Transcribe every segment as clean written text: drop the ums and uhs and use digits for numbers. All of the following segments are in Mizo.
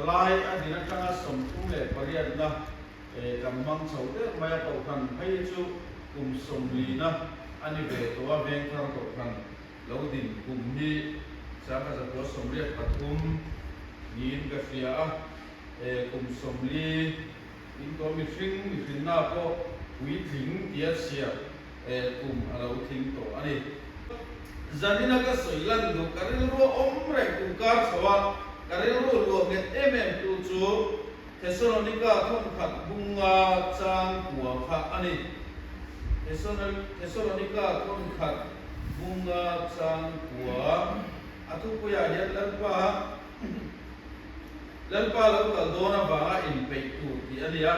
Thalai a din atanga 38 na kan hmang chho der mai a, Kohhran phei chu kum 40 na a ni ve tawh a, Vengthar Kohhran lo din kum hi 1983 niin ka hria a, kum 40 in tawh mihring mihrinna pawh puitling tia chhiar kum a lo tling tawh a ni. Zanina ka sawi lan duh ka rilru a awm reng kum kar chho a, ka rilru luah nghet em em tu chu Thesalonika thawnkhat bunga chang kua kha a ni. Thesalonika thawnkhat bunga chang kua a thupuiah hian Lalpa Lalpa lo kal dawn avanga inpeih tur tih a ni a,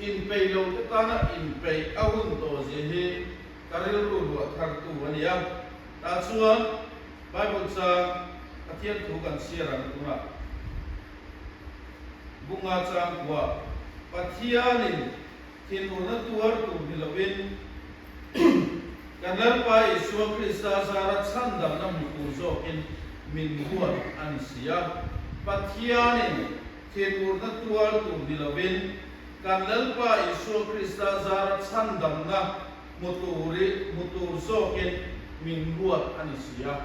inpeih lo te tana inpeih a hun tawh zia hi ka rilru luah thartu a ni a. Tah chuan Bible chang Pathian thu kan chhiar ang tunah bunga chang kua Pathianin thinurna tuar tur ni loin kan Lalpa Isua Krista zara chhandamna hmu tur zawkin min ruat a ni si a. Pathianin thinurna tuar tur ni loin kan Lalpa Isua Krista zara chhandamna hmu turi hmu tur zawkin min ruat a ni si a.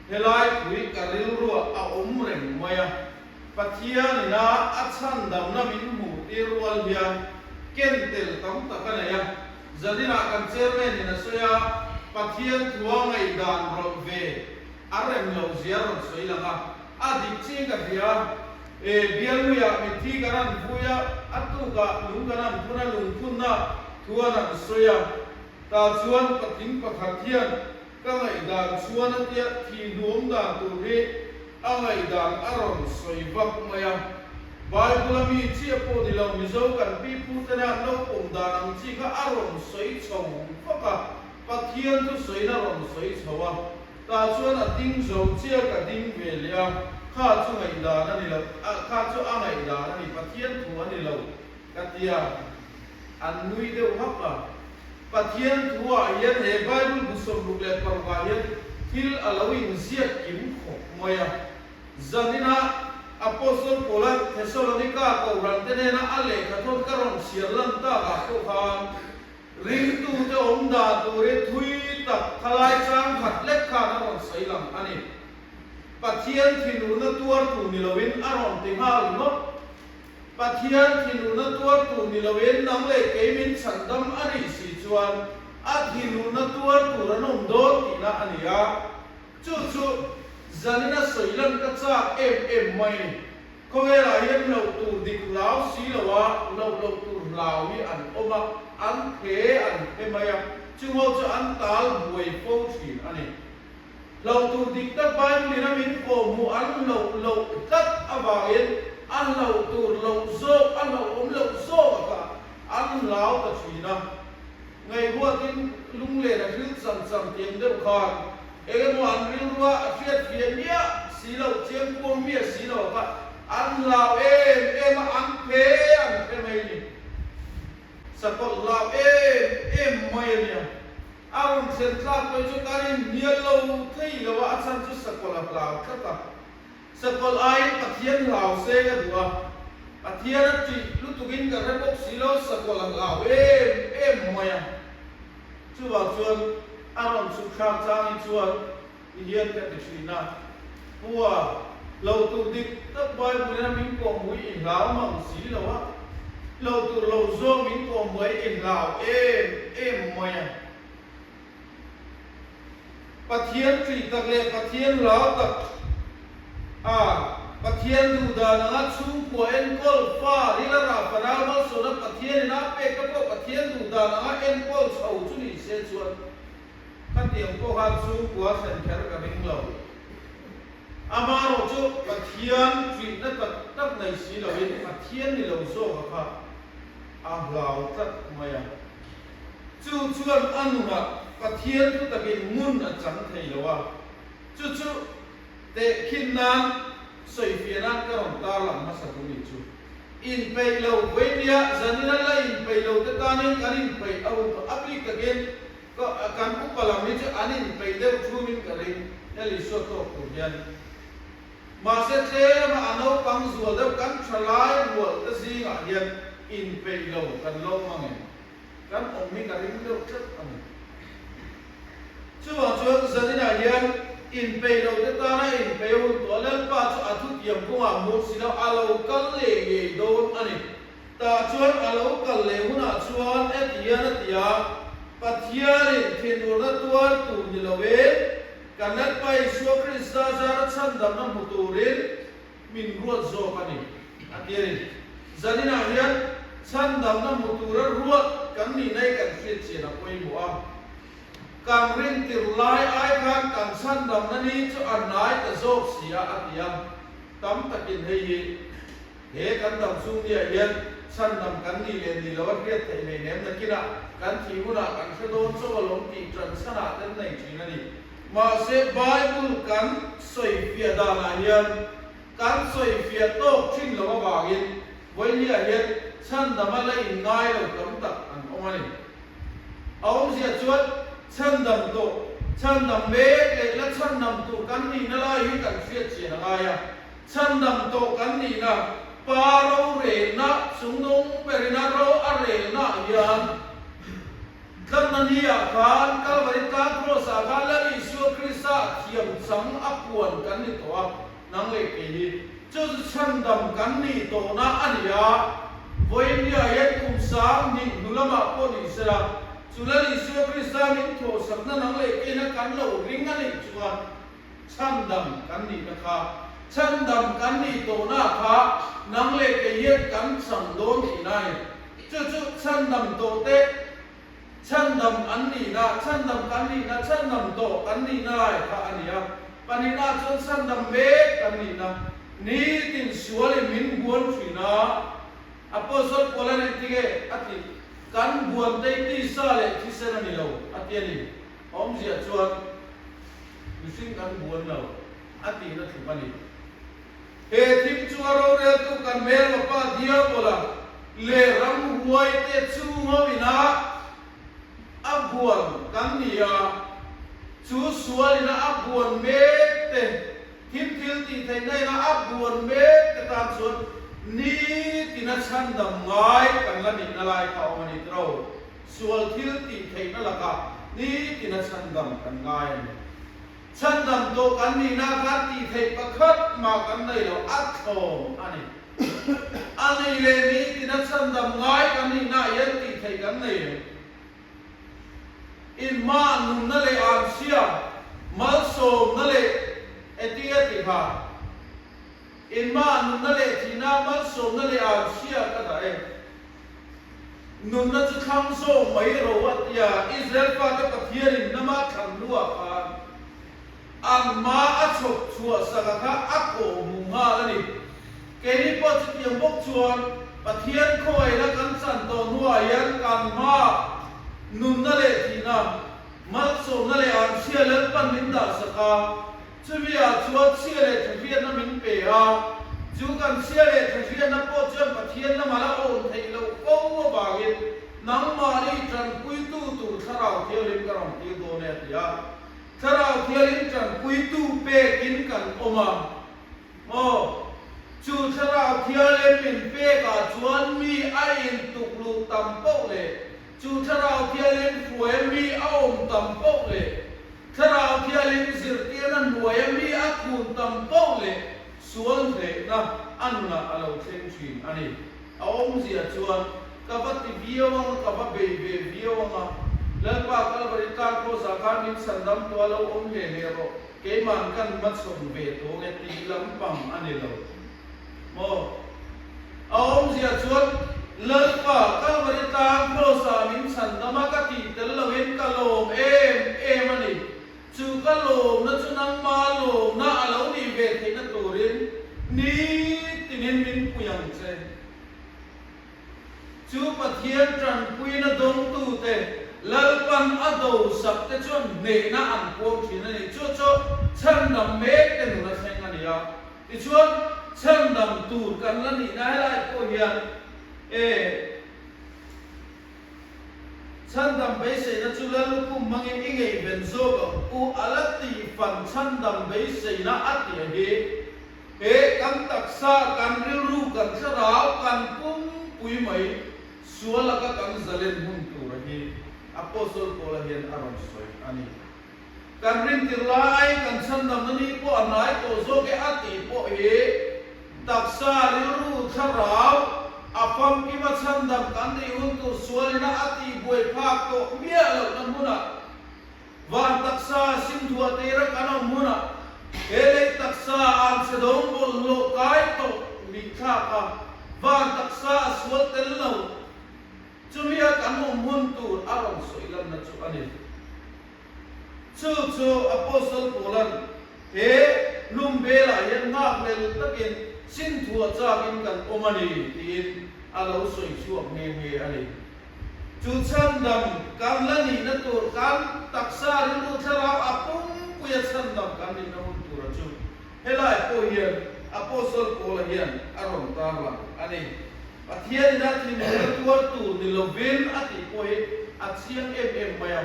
Helai pui ka rilruah a awm reng mai a. Pathian ina a chhandamna min hmuh tir rual hian ken tel tam tak a nei a. Zaninah kan chairman in a sawi a, Pathian thua ngaihdan rawlh ve a rem loh zia rawn sawi lang a, a dik chiang ka hria. E, bialluiah mitthi kan han vui a, a tukah lung kan han phun a, lungphunna thu an han sawi a. Tah chuan patling pakhat hian Ka ngaihdan chuan a tia thi hnuam dan tur hi a ngaihdan a rawn sawi vak mai a. Bible a mi chiah pawh ni lo Mizo kan pi pu tena an lo pawm dan ang chi kha a rawn sawi chho vak a, Pathian thu sawiin a rawn sawi chho a. Tah chuan a ding zo chiah ka ding ve leh a, kha chu ngaihdan a ni lo, kha chu a ngaihdan a ni, Pathian thu a ni lo ka tia. An nui deuh hak a. Pathian thuah hian he Bible bu 66 ah hian thil a lo inziak kim khawp mai a. Zaninah Apostle Paula Thessalonika Kohhran te nena a lehkha thawn ka rawn chhiar lan takah pawh khan ringtute awm dan turin thui tak khalai chang khat lek khan a rawn sawi lang a ni. Pathian thinurna tuar tur ni loin a rawn ti nghal ringawt. Pathian thinurna tuar tur ni loin nang leh kei min chhandam a nih si chuan a thinurna tuar tur an awm dawn tihna a ni a. Chu chu zanina sawi lan ka chak em em mai ni. Khawvelah hian hlauh tur dik hlau si lo a, hlauh loh tur hlau hi an awm a, an phe an phe mai a, chungho chu an tal buai fo thin a ni. Hlauh tur dik tak Bible in a min kawhhmuh an hlauh loh tlat avangin a hlauh tur loh zawk, a hlauhawm loh zawk a kha an hlau ta thin a. Ngaihruatin lunglen a hril cham cham tiang deuh khan eng emaw an rilrua a hriat fiah miah si loh, chiangkuang miah si lo a kha an hlau em em a, an phe an phe mai ni. Sakawlh hlau em em mai a nia. A rawn thlen tlak pawh chu kan inhnial lo thei lo a, a chhan chu sakawlh a hlau tlat a. Sakawlh aiin Pathian hlau se ka duh a, Pathian a ṭih lutukin ka hre bawk si lo, sakawlh a hlau em em mai a. Chuvang chuan a rawn chhuk thlak changin chuan Ti hian ka ti thin a, Pua, lo tur dik tak Bible ina min kawhmui i hlau mang si lo a, lo tur lo zawng min kawhmuai i hlau em em mai a. Pathian ṭih tak leh Pathian hlau tak a, Pathian duh dan anga chhungkua enkawl fa rila rah fanau malsawna Pathian ina a pek te pawh Pathian duh dan anga enkawl chho chu ni se chuan Khatiang pawh kha chhungkua thlen kher ka ring lo. Amaherawh chu Pathian ṭihna tak tak nei si loin Pathian ni lo zawka kha a hlau tlat mai a. Chu chuan a nunah Pathian thu takin ngun a chang thei lo a. Chu chu tehkhin nan sawifiah nan ka rawn tarlang hmasa duh ni chu. Inpeih lo vawinia zanina la inpeih lo te tanin kan inpeih a hun tawh a bik takin Kan upa lam hi chu an inpeih deuh thumin ka ring, Lal Isua tawk tur hian. Mahse tlema a naupang zual deuh kan thalai rual te zingah hian inpeih lo kan lo hmang em? Kan awm hi ka ring deuh tlat a ni. Chuvang chuan zaninah hian inpeih lo te tana inpeih a hun tawh a, Lalpa chu a thutiam kawngah hmuh si lo a lo kal leh ngei dawn a ni. Tah chuan a lo kal leh hunah chuan heti hian a ti a, Pathianin thinurna tuar tur ni lo e, kan Lalpa Isua Krista zara chhandamna hmu turin min ruat zawk a ni, a ti a ni. Zaninah hian chhandamna hmu tura ruat kan nihna hi kan hriat chian a pawimawh a. Kan rintir lai ai khan kan chhandamna ni chu a hnai ta zawk si a, a ti a. Tam takin hei hi he kan dam chung niah hian chhandam kan nih leh nih loh a hriat theih hleinem nakinah kan thih hunah kan hre dawn chauh alawm tih tan chhanah ten nei thin a ni. Mahse, Bible kan sawifiah danah hian kan sawifiah tawk thin lo avangin Vawinia hian chhandama la inngai lo tam tak an awm a ni. A awmzia chuan chhandam tawh, chhandam mek leh la chhandam tur kan nihna lai hi kan hriat chian a ngai a. Chhandam tawh kan nihna, Pa rorelna chungnung berina ro a relnaah hian, Tlanna ni ah khan Kalvari tlang Kraws ah khan Lal Isua Krista thiam chang a puan kan ni tawh a, nang leh kei hi chu chu chhandam kan nih tawhna a ni a, vawiinria hian kum 2000 hnu lamah pawh ni sela, chu Lal Isua Krista min thawhsakna nang leh keina kan lo ring a nih chuan chhandam kan nihna kha, chhandam kan nih tawhna kha nang leh kei hian kan chang dawn tihna a ni. Chu chu chhandam tawh te, chhandam an nihna, chhandam kan nihna, chhandam tawh kan nihna lai kha a ni a. Pahnihna chuan chhandam mek kan nihna, nitin sualin min buan thin a. Apostle Paul-a'n engtinge a tih? Kan buan tei tisa leh thisen a ni lo, a ti a ni. Awmzia chuan mihring kan buan lo a tihna tluk a ni. He thim chu a roreltu kan hmelma pa Diabola leh ramhuaite chhungho inah a buan kan ni a, chu sual ina a buan mek te, thim thil tih theihna ina a buan mek te tan chuan nitina chhandam ngai kan la nihna lai kha a awm a ni tiro. Sual thil tih theihna lakah nitina chhandam kan ngai a ni. Chhandam tawh kan nihna khan tih theih pakhat mah kan nei lo, a thlawm a ni. A nei leh ni tina chhandam ngai kan nihna ah hian tih theih kan nei em? Inhma nunna leh anchhia, malsawmna leh etia tiha inhma nunna leh thihna, malsawmna leh anchhia ka dah e. Nunna chu thlang zawk mai ro a tia Israel fate Pathianin nama thlan hnuah khan an hma a chhawp chhuah saka kha a kawh hmu nghal a ni. Keini pawh chutiang bawk chuan Pathian khawngaihna kan chan tawh hnuah hian kan hma nunna leh thihna, malsawmna leh anchhia Lalpan min dah sak a, Chumi-ah chuan chhia leh thahriatna min pe a, chu kan chhia leh thahriatna pawh chuan Pathian lama la awm theih loh fo avangin nangmahni tanpuitu tur Thlarau Thianghlim ka rawn tir dawn e a ti a. Thlarau Thianghlim tanpuitu pekin kan awm a maw? Chu Thlarau Thianghlim min pekah chuan mi a intukluh tam poh leh Chu Thlarau Thianghlim hruaia mi a awm tam poh leh Thlarau Thianghlim zirtirna hnuaia mi a khun tam poh leh sual hlehna a nunah a lo thleng thin a ni. A awmzia chuan, Ka va ti viau ang a, ka va bei ve viau ang a, Lalpa Kalvari tlang Krawsah khan min chhandam tawh a lo awm hle hle rawh, keima'n kan hmachhawn ve tawh nge tih lampang a ni lo. Maw? A awmzia chuan, Lalpa, Kalvari tlang Kraws-ah min chhandam a, ka tih tel loin ka lawm em em a ni. Chu ka lawmna chu nangma lawmna a lo nih ve theihna turin nitinin min pui ang che. Chu Pathian tanpuina dawngtute Lalpan a dosak te chuan hnehna an puang thin a ni. Chu chu chhandam mek te nun a thleng a ni a. Tichuan, chhandam tur kan la nihna helai pawh hian e chhandam beiseina chu Lallukhum hmangin i ngaihven zawk ang u a la tih fan chhandam beiseina a tih hi. He kan taksa, kan rilru, kan thlarau, kan pumpui mai sual laka kan zalen hun tura hi Apostle Paula hian a rawn sawi a ni. Kan rintir lai, kan chhandamna ni pawh a hnai tawh zawk e a tih pawh hi taksa, rilru, thlarau a famkima chhandam kan nih hun tur sualina a tihbuai phak tawh miah lohna hmunah van taksa simthuah tira kan awm hunah he lei taksa an chhe dawng bawlhhlawh kai tawh mihthlak a van taksa a sual tel lo chumia kan awm hun tur a rawn sawi lanna chu a ni. Chu chu Apostle Paula'n he lum belah hian nghakhlel takin chinthuah chakin kan awm a ni tiin a lo sawi chhuak nghe nghe a ni. Chu chhandam kan la nihna tur kan taksa rilru thlarau a pumpuia chhandam kan nihna hun tura chu helai pawh hian Apostle Paula hian a rawn tarlang a ni. Pathianin a thinlung a tuar tur ni lovin a tih pawh hi a chiang em em mai a.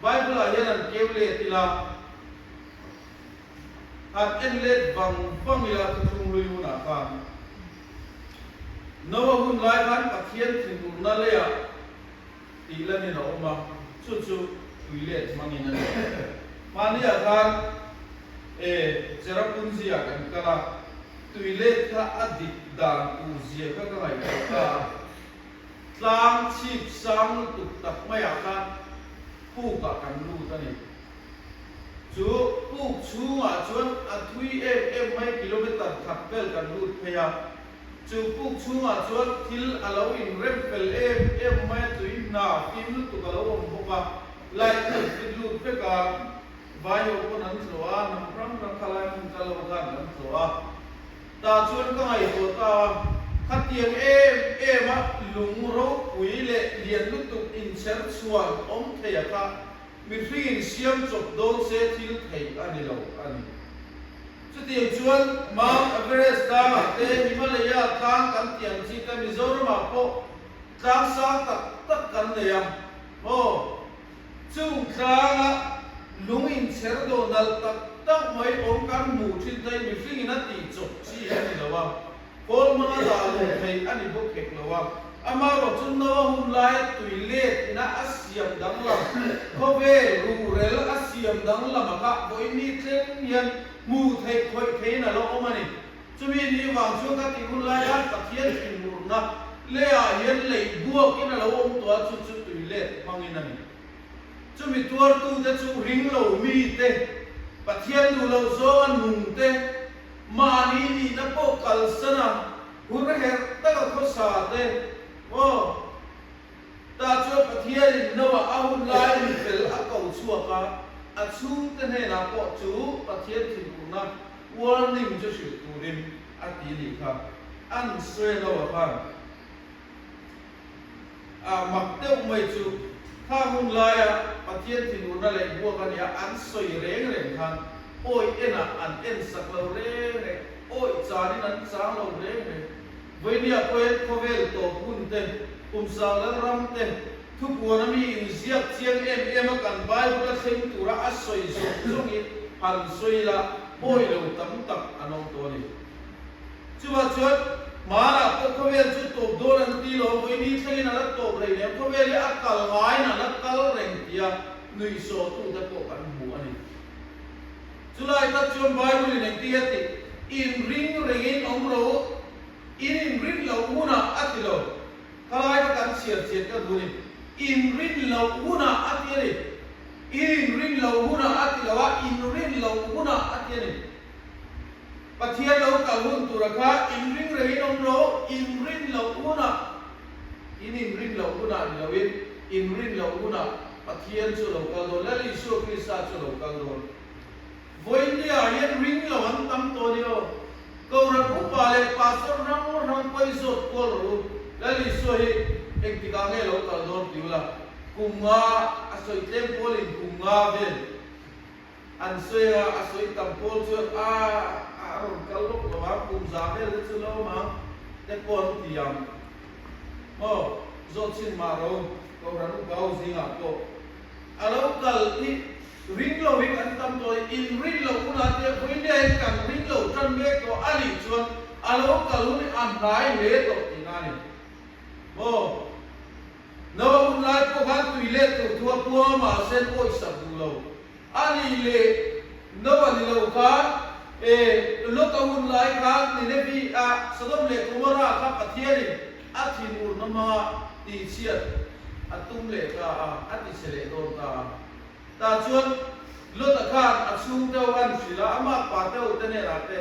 Bible-ah hian an keu let ila, han en let vang vang ila thuthlung lui hunah khan Noah hun lai khan Pathian thinurna leiah tih lanin a awm a, chu chu tui let hmangin a ni. Hmaniah khan e Cherrapunji-ah kan kal a, tui let kha a dik dan tur zia kha ka ngaihtuah ta a. Tlang chhip sang lutuk tak maiah khan pukah kan lut a ni. Chu puk chhungah chuan a thui em em mai kilometer khat vel kan lut phei a. Chu puk chhungah chuan thil a lo inrem fel em em mai a, tui hna fim lutuk a lo awm bawk a, light a infit lut vek a, vai ho pawn an tlawh a, hnam hrang hrang khalai hmun kal ho khan an tlawh a. Tah chuan ka ngaihtuah ta a, khatiang em em a lung ropui leh lian lutuk inchher chhuan awm thei a kha mihringin siam chawp dawn se thil theih a ni lo a ni. Chutiang chuan Mount Everest tlangah te, Himalaya tlang kan tih ang chi te Mizoramah pawh tlang sang tak tak kan nei a, maw? Chung tlanga lung inchher dawh nalh tak tak mai awm kan hmuh thin te hi mihringin a tih chawp chi a ni lo a, kawl hmanga dah luh theih a ni bawk hek lo a. Amaherawh chu Noa hun laia tui let ina a siam danglam, khawvel ruhrel a siam danglam a kha vawiin thleng hian hmuh theih khawih theihin a lo awm a ni. Chumi ni vang chuan ka tih hun lai khan Pathian thinurna leiah hian lei buakin a lo awm tawh a, chu chu tui let hmangin a ni. Chumi tuartute chu ring lo mite, Pathian duh loh zawnga nung te, mahni nihna pawh kalsan a, hur herh taka khawsa te, aw, tah chuan Pathianin Noah a hun lai mi fel a ko chhuak a, a chhungte hnenah pawh chu Pathian thinurna Warning chu hrilh turin a ti nih kha. An sawi lo a khan a mak deuh mai chu kha hun laia Pathian thinurna leh buak a nia an sawi reng reng khan awi enah an en sak lo reng reng, awi chanin an chang lo reng reng. Vawinia pawhin khawvel tawp hun te, kum sang lalram te, Thupuan a mi inziak chiang em em a kan Bible a thleng tura a sawi zawng zawng hi han sawi la pawi lo tam tak an awm tawh a ni. Chuvah chuan hmanah pawh khawvel chu tawp dawn an ti lo, vawiini thlengin a la tawp rei lem, khawvel hi a kal ngaiin a la kal reng tia nuihsawhtute pawh kan hmu a ni. Chulai tak chuan Bible in engti a tih? Inring rengin awm ro, in inrin loh hunah a ti lo. Khalai kha kan chhiar chian ka duh a ni. Inrin loh hunah a ti a ni. In inrin loh hunah a ti lo a, inrin loh hunah a ti a ni. Pathian lo kal hun tura kha inring rengin awm lo, inrin loh hunah, in inrin loh hunah ni loin, inrin loh hunah Pathian chu a lo kal dawn, Lal Isua Krista chu a lo kal dawn. Vawinia hian ring lo an tam tawh a ni aw. Kohhran upa leh pastor hrang hrang pawh i zawt kual rawh u. Lal Isua hi engtikah nge lo kal dawn ti ula, kum nga a sawi tlem pawlin kum nga vel an sawi a, a sawi tam pawl chuan a a rawn kal lawk lo ang, kum za vel te chu lo awm ang te pawh an ti ang. Maw, zawt chhin mah ro, Kohhran upa ho zingah pawh a lo kal hi. Ring lo hi kan tam tawh i, in rin loh hunah te vawinia hian kan ring lo tan mek tawh a nih chuan a lo kal hun hi a hnai hle tawh tihna a ni. Maw? Noah hun lai pawh khan tui let tur thu a puang a mahse an awihsak duh lo. A nih leh Noah ni lo khan e Lota hun lai khan Ninevi ah Sodom leh Gomorrah kha Pathianin a thinurna hmanga tihchhiat a tum leh ta a, a tichhe leh dawn ta a. Tah chuan Lota khan a chhungte ho an hrilh a, amah pate ho te hnenah te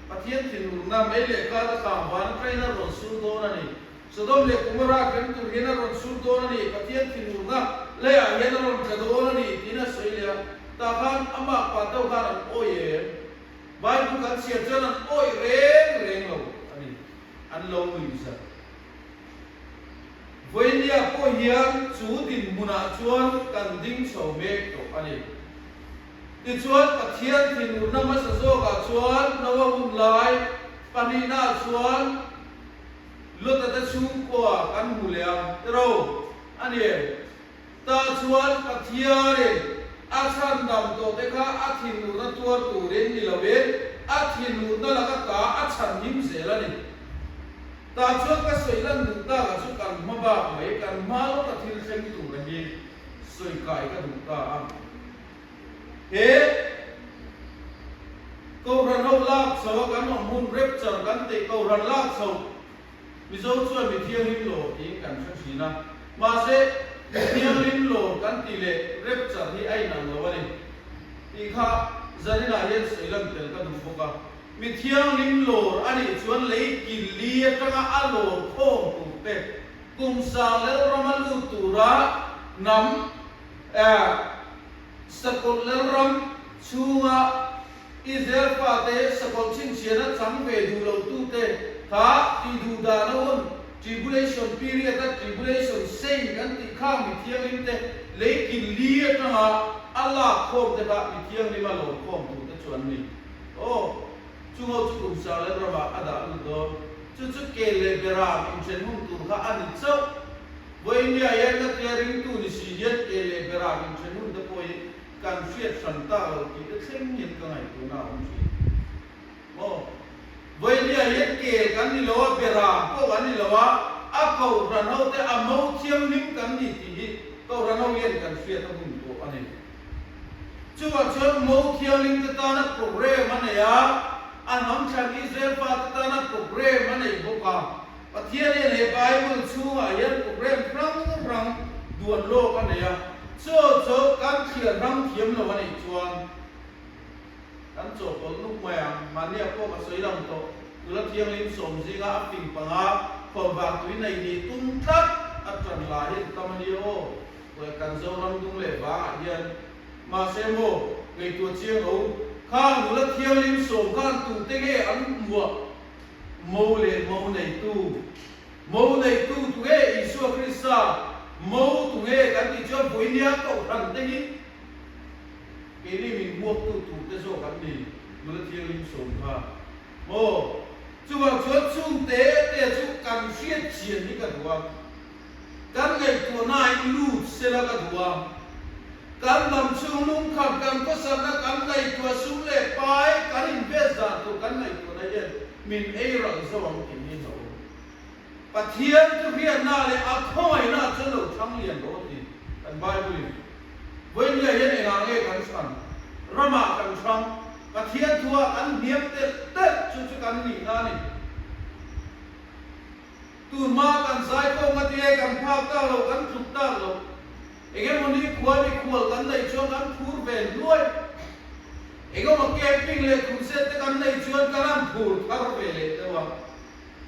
Pathian thinurna mei leh kar a kang van atangin a rawn sur dawn a ni. Sodom leh Gomorrah hrem tur hian a rawn sur dawn a ni, Pathian thinurna leiah hian a rawn tla dawn a ni tiin a sawi leh a. Tah khan amah pate ho khan an awih em? Bible kan chhiar chuan an awih reng reng lo a ni, an lo nuih zat. Vawinia pawh hian chu dinhmunah chuan kan ding chho mek tawh a ni. Tichuan, Pathian thinurna hmasa zawkah chuan Noa hun lai pahnihnaah chuan Lota te chhungkua kan hmu leh a, tiro a ni em? Tah chuan Pathianin a chhandam tawhte kha a thinurna tuar turin ni loin a thinurna laka ta a chhanhim zel a ni. Tah chuan ka sawi lan duh takah chu kan hma bak mai, kan hma lawka thil thleng tur a hi sawi kai ka duh ta a. He Kohhran ho lak chho a kan awm hun rapture kan tih Kohhran lak chho Mizo chuan mi thianghlim lawr tiin kan hre thin a, mahse mi thianghlim lawr kan tih leh rapture hi a inang lo a ni tih kha Zaninah hian sawi lan tel ka duh bawk a. Mi thianghlim lawr a nih chuan lei kil li atanga a lawr khawm tur te, kum sang Lalrama lut tura hnam eh sakawlh Lalram chhunga Israel fate sakawlh chhinchhiahna chang ve duh lo tute kha tih duh dahna hun, tribulation period a tribulation saint kan tih khang mi thianghlim te lei kil li atanga a lak khawm te kha mi thianghlim a lawr khawm tur te chu an ni. Aw, chungo chu kum Salem ramah a dah lut dawn. Chu chu kel leh beram inthen hun tur kha a ni chauh. Vawinia hian ka tia ringtu ni si hian kel leh beram inthen hun te pawh hi kan hriat hran tak lo tih te thleng hian ka ngaihtuahna a awm thin. Maw? Vawinia hian kel kan ni lo a, beram pawh kan ni lo a, a kohhran ho te a mo thianghlim kan ni tih hi kohhran ho hian kan hriat a hun pawh a ni. Chuvah chuan Mo Thianghlim te tana programme a nei a, a hnam thlan Israel fate tana programme a nei bawk a. Pathian hian he Bible chhungah hian programme hrang hrang duan lawk a nei a, chu chu kan thliar hrang thiam lo a nih chuan kan chawhpawlh nuk mai ang. Mahnia pawh ka sawi lang tawh, nula thianghlim sawm zinga a fing panga khawnvar tui nei nih tum tlat a tan lah hi an tam a nia aw. Uai kan Zoram dung leh vangah hian mahse maw ngaihtuah chiang lo khang nula thianghlim sawm khan tute nge an hmuah mo leh mo neitu mo neitu tu nge Isua Krista mo tu nge kan tih chuan vawinia kohhran te hi keini min hmuaktu turte zawk an ni nula thianghlim sawm kha maw chuvang chuan chungte te chu kan hriat chian hi ka duh a. Kan ngaihtuahnain lut sela ka duh a, kan hnam chhung lungkham, kan khawsakna, kan ngaihtuah sum leh pai, kan invest dan tur kan ngaihtuahna hian min ei ral zo ang tih hi hlauh awm. Pathian chu hriatna leh a khawngaihna chuan lo thlang lian rawh ti kan Bible in. Vawinia hian engah nge kan thlan? Ramah kan thlang. Pathian thuah kan hniam telh telh chu chu kan nihna a ni. Tunhma kan zai kawng a tia kan phak tak lo, kan tluk tak lo. Eng emaw ni khua mi khual kan neih chuan kan phur ve hnuai. Eng emaw camping leh crusade te kan neih chuan kan han phur thar ve leh deuh a.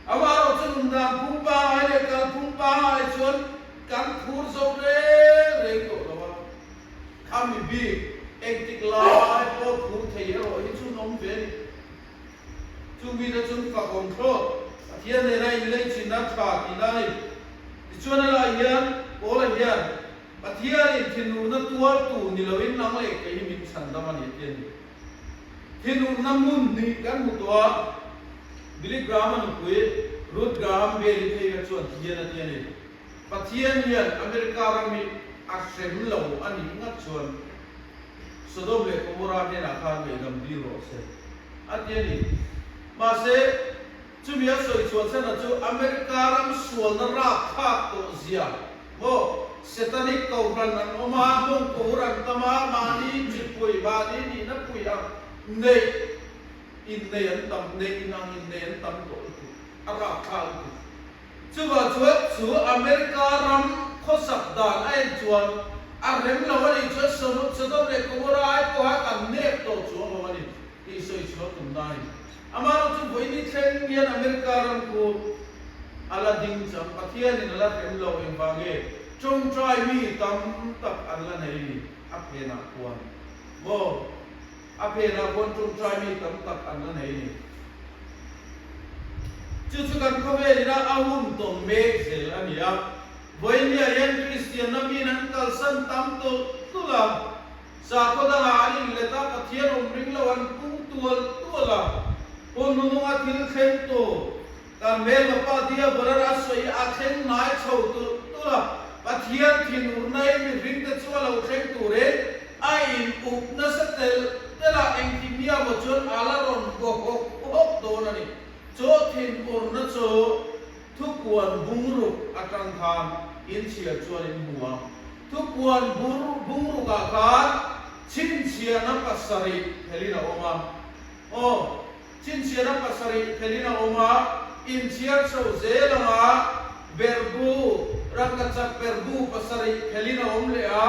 Amaherawh chu nun dan phung pangai leh kal phung pangai chuan kan phur zo reng reng tawh lo a. Khami bik engtik lai pawh phur thei erawh hi chu an awm ve a ni. Chu mite chu fakawm thlawt Pathian nena inleichhinna tha tihna a ni. Tichuan a lai hian Paula hian Pathianin thinurna tuartu ni loin nang leh kei hi min chhandam a ni a ti a ni. Thinurna hmun hnih kan hmu tawh a, Billy Graham-a nupui Ruth Graham Bell-i phei kha chuan ti hian a ti a ni. Pathian hian America ram hi a hrem lo a nih ngat chuan. Sodom leh Gomorrah hnenah khan ngaihdam dil rawh se, a ti a ni. Mahse, chumi a sawi chhuah chhanah chu America ram sualna rapthlak tawh zia maw, Satanic kohhran an awm a, mawngkaw hur an tam a, mahni chipui, mahni nihna pui ang neih innei an tam, neih inang innei an tam tawh lutuk, a rapthlak lutuk. Chuvah chuan chu America ram khawsak dan a en chuan a rem lo a nih chuan Sodom leh Gomorrah ai pawha kan nep tawh chuang lo a ni tih sawi chhuah tum na a ni. Amaherawhchu chu vawiin ni thleng hian America ram khu a la ding chang, Pathianin a la rem lo engvang nge tawngtai mi tam tak an la nei ni a phenah khuan maw? A phenah khuan tawngtai mi tam tak an la nei ni. Chu chu kan khawvel ina a hun tawn mek zel a ni a. Vawinia hian Kristianna min an kalsan tam tawlh tulh a, sakhaw dangah an inlet a, Pathian awm ring lo an pung tual tual a. Hun hnununga thil thleng tur kan hmelma pa Diabolan a sawi a thleng hnai chho tulh tulh a, Pathian thinurna-in mihringte chu a lo thleng turin A in up nasa tel tel a, engti mia maw chuan a la rawn baw hawk hawk dawn a ni. Chaw thin urna chu thupuan bungruk atang khan in chhiar chuan in hmu a. Thupuan bungruk ah khan chhinchhiahna pasarih phelin a awm a. Aw, chhinchhiahna pasarih phelin a awm a, in chhiar chho zel ang a, berbu, rangkachak berbu pasarih phelin a awm leh a,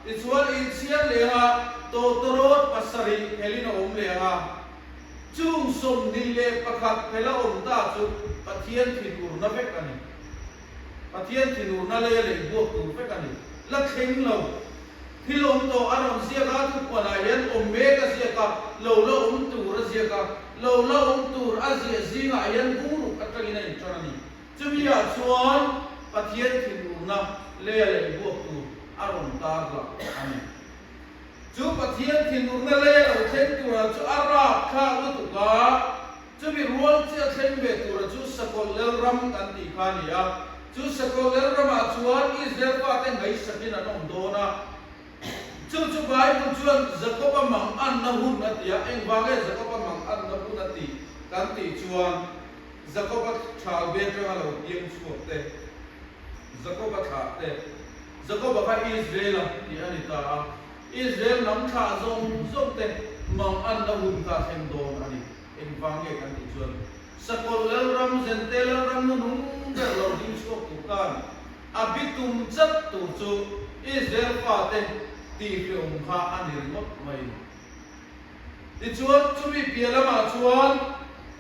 tichuan in chhiar leh ang a, tawtawrawt pasarih phelin a awm leh ang a. Chung 21 phela awm ta chu Pathian thinurna vek a ni. Pathian thinurna lei a lei buak tur vek a ni. La thleng lo. Thil awm tawh a rawn ziak a, thupuanah hian awm mek a ziak a, lo la awm tur a ziak a, lo la awm tur a ziah zingah hian bungruk atangin a intan a ni. Chumi ah chuan Pathian thinurna lei a lei buak tur a rawn tar lah a ni. Chu Pathian thinurna lei a lo thleng turah chu a rapthlak lutuk a, Chumi rual chiah thleng ve tura chu Sakawlh Lalram kan tih kha a ni a. Chu Sakawlh Lalramah chuan Israel fate ngaihsakin an awm dawn a. Chu chu Bible chuan Jakoba mang anna hun a ti a. Engvang nge Jakoba mang anna hun a tih kan tih chuan Jakoba thal be atanga lo piang chhuak te, Jakoba thlah te, Jakoba kha Israel-a tih a ni ta a. Israel hnam thlah zawng zawng te mang anna hun kha a thleng dawn a ni. Engvang nge kan tih chuan Sakawlh Lalram, Zente Lalram nu nung ber lo ding chhuak tur khan a bitum chat tur chu Israel fate tihhreawm kha a ni ringawt mai. Tichuan chumi piah lamah chuan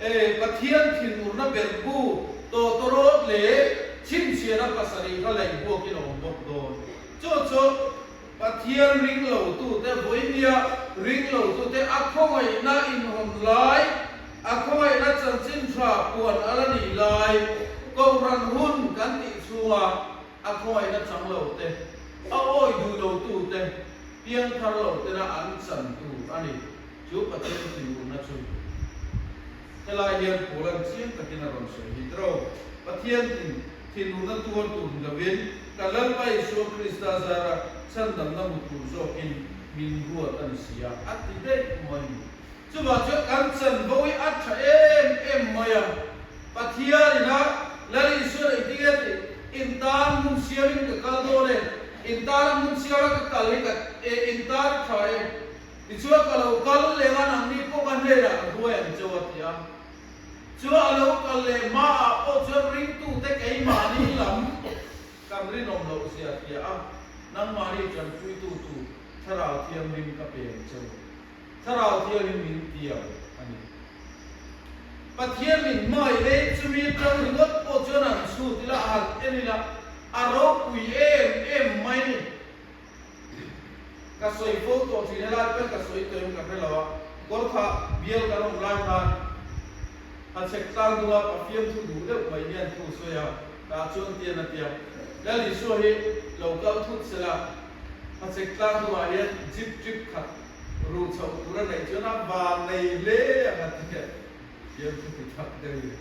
Pathian thinurna berhbu tawtawrawt leh chhinchhiahna pasarih kha lei buakin a awm bawk dawn. Chu chu Pathian ring lotute vawinia ring lotute a khawngaihna inhawn lai, a khawngaihna chanchin tha puan a la nih lai, Kohhran hun kan tih chhunga a khawngaihna chang lote, a awi duh lotute, piangthar lotena an chan tur a ni. Chu Pathian thinurna chu helai hian Paulan chiang takin a rawn sawi hi tiro. Pathian thin thinurna tuar tur ni lovin kan Lalpa Isua Krista zara chhandamna hmu tur zawkin min ruat a ni si a, a ti daih mai. Chuvah chuan kan chanvo hi a tha em em mai a, Pathian ina Lal Isua neih tinge tih in tan hmun siamin ka kal dawn e, in tana hmun siama ka kal hi ka in tan a tha e, Tichuan ka lo kal leh a, nangni pawh ka hnenah ka hruai ang cheu a ti a. Chu a lo kal leh hmaah pawh chuan ringtute keimahni lam kan rinawm loh zia tia a, nangmahni tanpuitu tur Thlarau Thianghlim ka pe ang cheu. Thlarau Thianghlim min tiam a ni. Pathian min hmangaih leh chumi tang ringawt pawh chuan an chhut ila, a han en ila, a ropui em em mai ni. Ka sawi fo tawh thin helai pawn ka sawi tawh em ka hre lo a, Kawrtha bial kan awm lai khan a chhek tlang dung a, Pathian thu duh deuh mai hian thu sawi a, tah chuan tian a tia. Lal Isua hi lo kal thut se la, a chhek tlang dungah hian jeep trip khat ruh chhoh tur a neih chuan a van nei hle ang a tia, Pathian thu ti thak deuh in.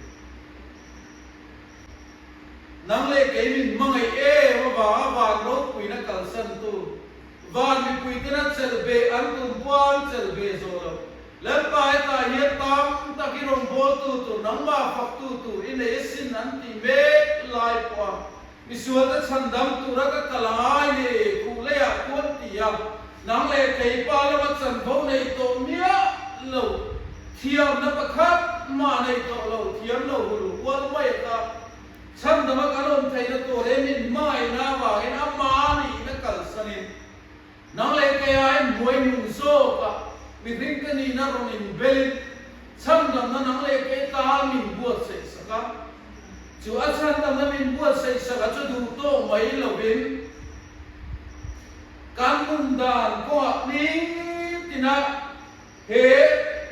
Nang leh kei min hmangaih em avanga van ropuina kalsantu. Van mipuitena chelh beh an tum pawh an chelh beh zawh lo. Lalpa hetah hian tam tak i rawngbawltu tur, nangmah faktu tur i nei asin an tih mek lai pawh a misualte chhandam tura ka kal a ngai ni, khuh leiah khuan ti a, nang leh kei pa lama chanvo nei tawh miah lo, thiamna pakhat mah nei tawh lo, thiam lo hul hual mai a kha. Chhandama kan awm theihna tur he min hmangaihna avangin amah nihna kalsanin nang leh kei aiin hmuai nung zawkah mihring ka nihna rawn inbelin chhandamna nang leh kei tan min buatsaih sak a. Chu a chhandamna min buatsaih sak a chu duh tawh mai lovin kan nun dan kawngah nitina He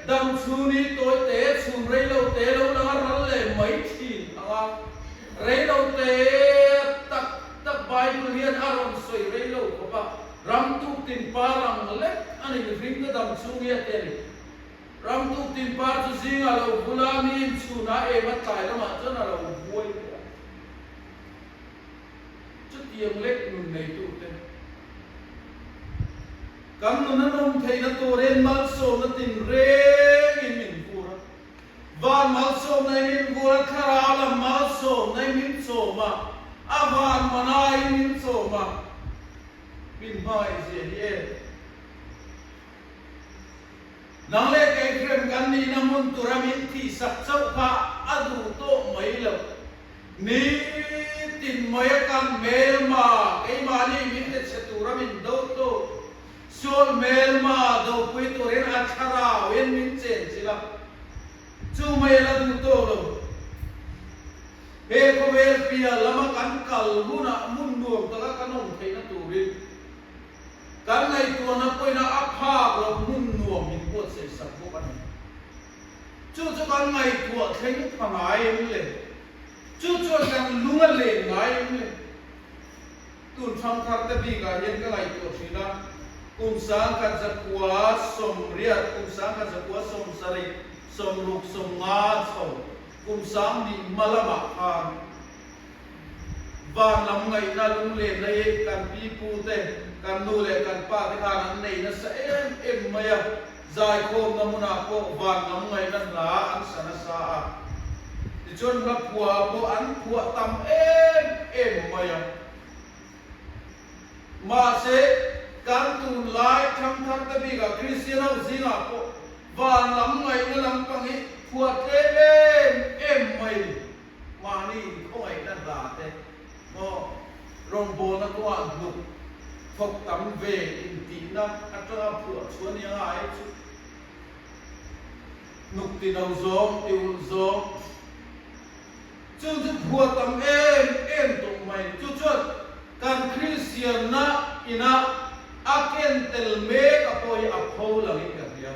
dam chhun hi tawi te chhun rei lo te lo lang a ral leh mai thin ang a, rei lo te tak tak Bible hian a rawn sawi rei lo khawp a, ram tuk tin par ang lek a ni mihring te dam chhung hi a ti a ni. Ram tuk tin par chu zingah lo vul a, mi in chhunah em a tlai lamah chuan a lo buai leh a. Chutiang lek nun neitute. Kan nun a nawm theihna turin malsawmna tinrengin min vur a. Van malsawmna in min vur a, thlarau lam malsawmna in min chawm a, a van manaiin min chawm a. Min hmangaihzia hi e. Nang leh kei hrem kan nihna hmun tura min thihsak chauh kha a duh tawh mai lo. Nitin mai a kan hmelma keimahni min ti chhe tura min do tu, sual hmelma dopui turin a thlarauin min chen chilh a, chu mai a la duh tawh lo. He khawvel piah lama kan kal hunah hmun nuam taka kan awm theihna turin kan ngaihtuahna pawhin a phak loh hmun nuam min buatsaih sak bawk a ni. Chu chu kan ngaihtuah thleng pha ngai em le? Chu chuan kan lung a len ngai em le? Tun thangthar te bikah hian ka ngaihtuah thin a, kum 1980, kum 1970, 60, 50 chho, kum 2000 hma lamah khan van lam ngaihna lunglenna hi kan pi pu te, kan nu leh kan pa te khan an nei nasa em em mai a. Zaikhawmna hmunah pawh van lam ngaihna hla an sa nasa a, tichuan hla phuah pawh an phuah tam em em mai a. Mahse, kan tunlai thangthar te bikah Kristian ho zingah pawh van lam ngaihna lampang hi phuah tlem em em mai ni. Mahni inkhawngaihna hla te maw rawngbawlna kawngah hnuk thawk tam ve intihna atanga phuah chhuah nia ngai chu hnuk ti no zawng ti ulh zawng chu chu phuah tam em em tawh mai chu chuan kan Kristianna ina a ken tel mek a pawh hi a pho langin ka hria.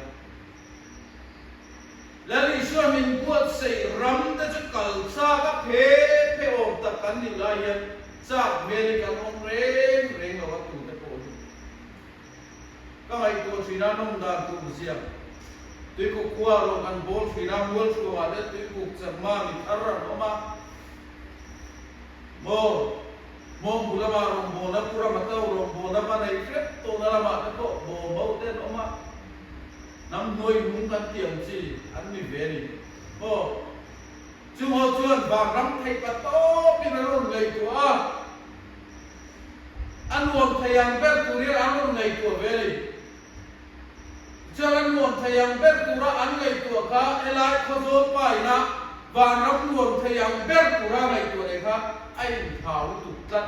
Lal Isua min buatsaih ram te chu kal chak a phe phe awm tak kan nih lai hian chak hmel hi kan awm reng reng lo a tute pawh hi ka ngaihtuah thin a nawm dan tur zia tuikuk khua rawh kan bawl thin a mual chhuangah te tuikuk chakma mi thar an awm a maw hmawng bu lama rawngbawlna pu rama to rawngbawlna va nei hrep tawhna lamah te pawh bawm ho te an awm a. Hnam hnuai hnung kan tih ang chi an ni ve a ni. Aw, chung ho chuan vanram theih pa tawpin an rawn ngaihtuah a, a nuam thei ang ber tur hian an rawn ngaihtuah ve a ni. Tichuan an nuam thei ang ber tura an ngaihtuah kha helai Khawzawl pa ina vanram nuam thei ang ber tura ngaihtuah leh kha a inthau lutuk tlat.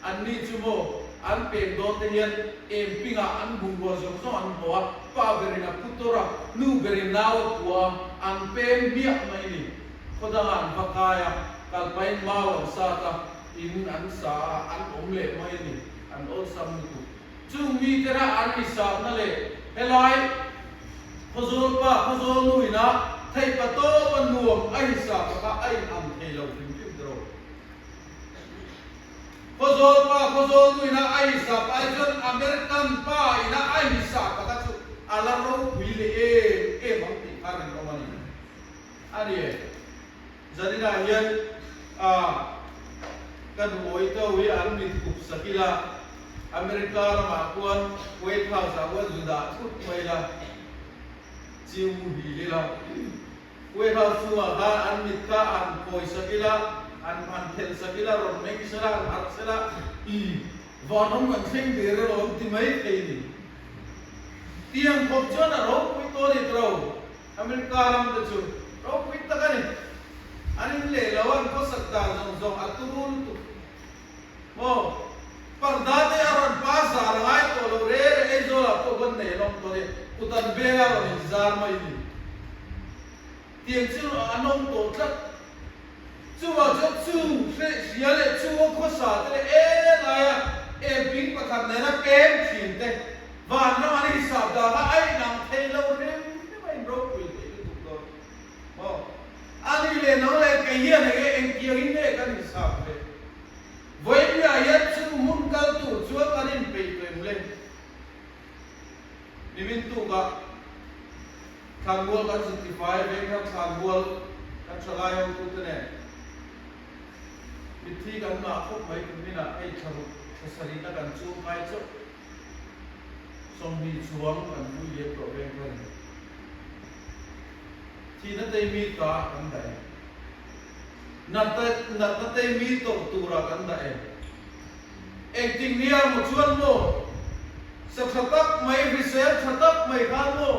Anni chu maw an pem dawn te hian empingah an bungrua zawng zawng an hmu a, pa berin a pu tawr a, nu berin nau a pua a, an pem hmiah mai ni. Khaw dangah an va kai a, kalpain mau an sat a, in an sa a, an awm leh mai ni, an awlsam lutuk. Chung mitena an hisapna leh helai Khawzawl pa, Khawzawl nu ina theih pa tawp a nuam a hisap a kha a inang thei lo hrim hrim tawh. Khawzawl pa Khawzawl nu ina a hisap ai chuan American pa ina a hisap a kha chu a la ropui leh em em ang tih kha rinawm a ni. A ni e, zaninah hian ah ka duh awih to hi an mit hup sak ila. America ramah khuan White House ah khuan zu dah thut mai la, chiu muhil ila. White House chungah khan an mit kha an phawi sak ila, an han phelh sak ila, rawn meng sela, an harh sela, i vanawm kan thleng der emaw an ti mai thei ni. Tiang khawp chuan a ropui tawh a ni tawh lo. America ram te chu ropui tak a ni. An in leh lo a, an khawsak dan zawng zawng a turu lutuk. Maw? Parda te a rawn pa zar a ngai tawh lo re re Aizawl ah pawh kan nei an awm tawh a ni. Kut an veng a rawn in zar mai a ni. Tiang chu an awm tawh tlat. Chuvang chuan chu hria leh chu a khawsa te leh e laia engping pakhat nena pem thin te vanram an hisap dan a a inang thei lo hrim hrim a inropui thei lutuk dawn maw? A ni leh nang leh kei hian enge engtiangin nge kan hisap ve? Vawiinah hian chu hmun kal tur chuan kan inpeih tawh em le? Nimin tukah Thlanmual kan zuk tifai vengthar thlanmual kan tha lai hotute nen mitthi kan ngah khawp mai kum inah hei thla ruk thla sarihna kan chuang kai chauh 20 chuang kan vui liam tawh vengthar in thihna tei mi ta kan dah em natna tei mi tawrh tura kan dah em. Engtik nia maw chuan maw? Sa tha tak mai, hrisel tha tak mai khan maw?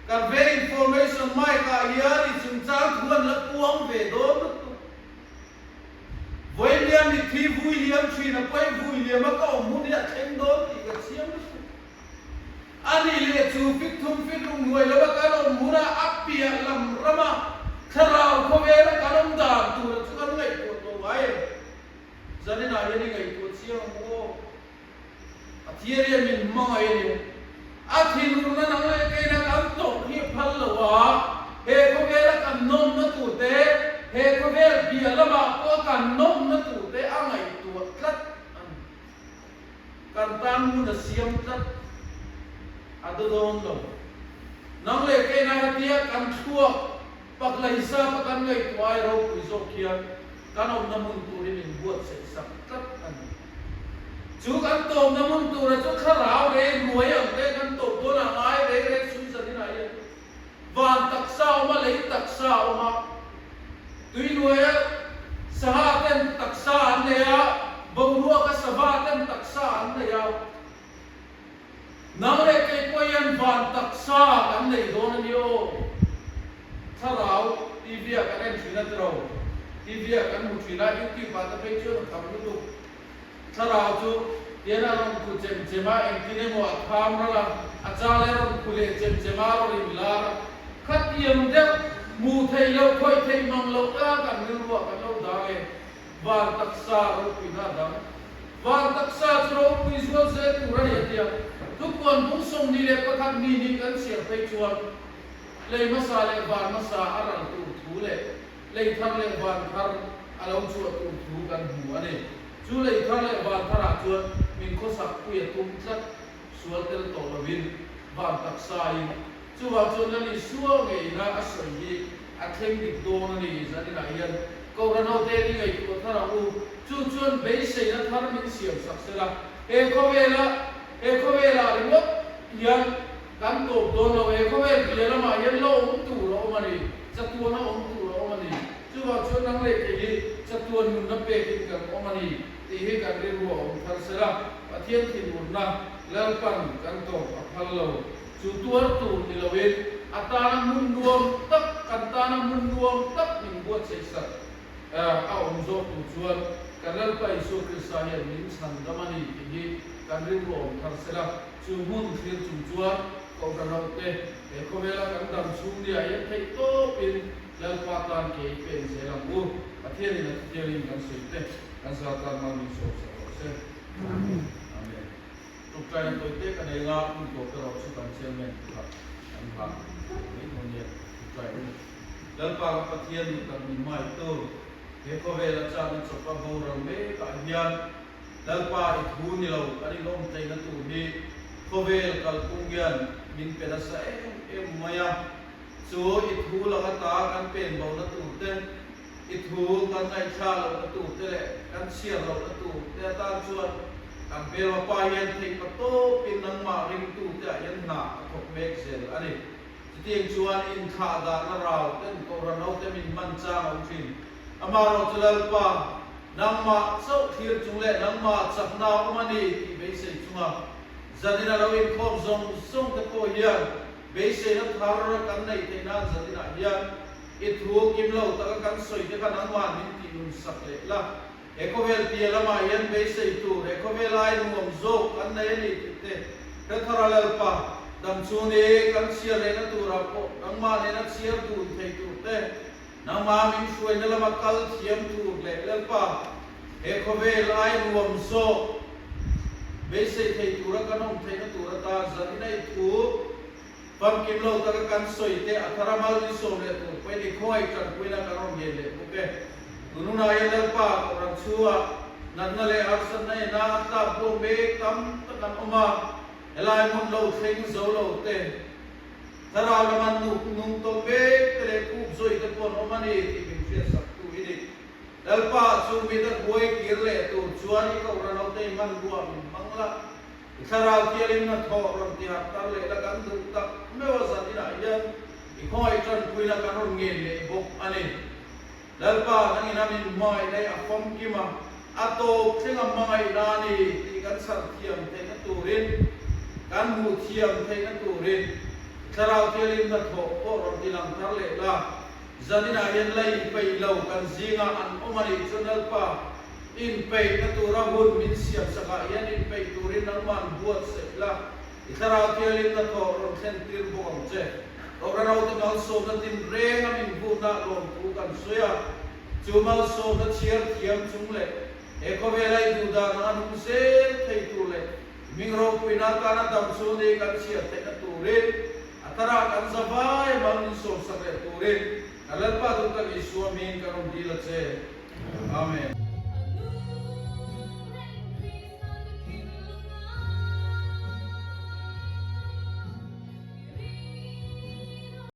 Kan ve information mic ah hian i chungchang thu an la puang ve dawn lutuk. Vawiin nia mitthi vui liam thin a pawi vui liam a ka awm hun hi a thleng dawn tih ka chiang lutuk. A nih leh chu fit thum fit ruk hnuai lo a kan awm hun a a piah lam rama thlarau khawvela kan awm dan tura chu kan ngaihtuah tawh ngai em? Zaninah hian i ngaihtuah chiang ang aw. Pathian hian min hmangaih a ni. A thinurna nang leh keina kan tawrh hi a phal lo a, he khawvela kan nawmna tur te, he khawvel bia lamah pawh kan nawmna tur te a ngaihtuah tlat a ni. Kan tan hmun a siam tlat a do dawn lo. Nang leh keina hetia kan thluak Paklaisa pa kan ngaihtuah ai ropui zawk hian kan awmna hmun turin min buatsaih sak tlat a ni. Chu kan tawmna hmun tura chu thlarau rei ruai ang te kan tawp dawn a ngai rei rei sui zanin ah hian van taksa a awm a, lei taksa a awm a, tuinuaia sangha ten taksa an nei a, boruaka sava ten taksa an nei a. Nang leh kei pawh hian van taksa kan nei dawn a ni aw. Thlarau TV ah kan en thin a tiro. TV ah kan hmu thin a, YouTube ah te phei chuan a tham lutuk. Thlarau chu tian a rawn khu chem chem a, engtin emaw a kham ral a, a chal a rawn khu leh chem chem a, a rawn inlar a. Khatiang deuh hmuh theih loh, khawih theih mang loh ta kan rilruah kan lo dang e. Van taksa ropuina a dang. Van taksa chu ropui zual zel tur a ni a tia. Thupuan bung 21 mi nih kan chhiar phei chuan lei hmasa leh van hmasa a ral tur thu leh lei thar leh van thar a lo chhuah tur thu kan hmu a ni. Chu lei thar leh van tharah chuan min khawsak pui a tum tlat sual tel tawh lovin van taksa in Chuvang chuan Lal Isua ngeina a sawi hi a thleng dik dawn a ni. Zaninah hian Kohhran hote ni ngaihtuah thar ang u. Chu chuan beiseina thar min siam sak sela, he khawvela he khawvelah ringawt hian kan tawp dawn lo. He khawvel bia lamah hian la awm tur a awm a ni, chatuan a awm tur a awm a ni. Chuvang chuan nang leh kei hi chatuan nunna pekin kan awm a ni tih hi kan rilru a awm thar sela, Pathian thinurna Lalpan kan tawp a phal lo. Chu tuar tur ni loin a tana hmun nuam tak, kan tana hmun nuam tak min buatsaih sak a awm zawk tur chuan kan Lalpa Isua Krista hian min chhan dam a ni tih hi kan rilru awm thar sela. Chu hmun thlir chung chuan Kohhran hote he khawvela kan dam chhung nia hian theih tawpin Lalpa tan ke i pen zel ang u. Pathianin a thutiangin kan sawi te kan zar tan mal min sawm sak rawh se. Amen. Tukṭaina tawite ka nei anga hun tawp erawh chu kan chairman tura kan hlan mai dawn nia tukṭai a ni. Lalpa ka Pathian duh tak min hmai tu, he khawvela chakna chawpa boral mekah hian Lalpa i thu ni lo kan inawm tleina tur hi khawvel kalphung hian min pe nasa em em mai a, chu i thu laka ta kan pen bona tur te, I thu kan ngaihthla lohna tur te leh kan chhiar lohna tur te atan chuan Kan hmelma pa hian theihpa tawpin nangmah ringtute ah hian hna a thawk mek zel a ni. Chutiang chuan inthlah dahna rau ten Kohhran hote min hman chang a awm thin. Amaherawh chu Lalpa, nangmah chauh thlir chung leh nangmah chakna a awm a ni tih beisei chunga zanin a lo inkhawm zawng zawng te pawh hian beiseina thar kan neih theih nan zaninah hian i thu kim lo taka kan sawi te kha nangmah min tih nun sak leh la. He khawvel piah lamah hian beisei tur, he khawvel ai nuam zawk kan nei a ni tih te hre thar a Lalpa, dam chu ni kan chhiar lehna turah pawh nangmah nena chhiar dun thei tur te, nangmah min hruaina lama kal thiam tur leh Lalpa, he khawvel ai nuam zawk beisei thei tura kan awm theihna tur atan zan ina i thu Famkim lo taka kan sawi te a thar a mal min sawm leh tur pawhin i khawngaih tanpuina kan rawn ngen leh bawk e. Tununa hian Lalpa Kohhran chhungah natna leh harsatna ina a tlak buak mek tam tak an awm a, helai hmun lo thleng zo lo te, thlarau lama nuk nung tawp mek te leh khup zawih te pawh an awm a ni tih min hriatsak tu hi ni. Lalpa chu mit a buai kir leh tur chuan i Kohhran hote i hmanrua min hmang la. I thlarau thialim na thawh rawn ti harh tar leh la kan duh tak meuh a zan inah hian i khawngaih tanpuina kan rawn ngen leh bawk a ni. Lalpa nangin a min hmangaih daih a famkim a, a tawp thleng a hmangaihna a ni tih kan chhar thiam theihna turin, kan hmuh thiam theihna turin i thlarau thialim na thawh pawh rawn ti lang thar leh la. Zan inah hian la inpeih lo kan zingah an awm a nih chuan Lalpa, Inpeihna tura hun min siam sakah hian inpeih turin nangmah buatsaih la, i thlarau thialinna thawh rawn thlen tir bawk ang che. Kohhran hote malsawmna tinreng a min hmuhna lawmthu kan sawi a, chu malsawmna chhiar thiam chung leh he khawvela i duhdan anga nung zel thei tur leh hming ropuina atana dam chu ni kan chhiar theihna turin a thara kan za vai mal min sawmsak leh turin kan Lalpa duhtak Isua hming kan rawn dil a che. Amen.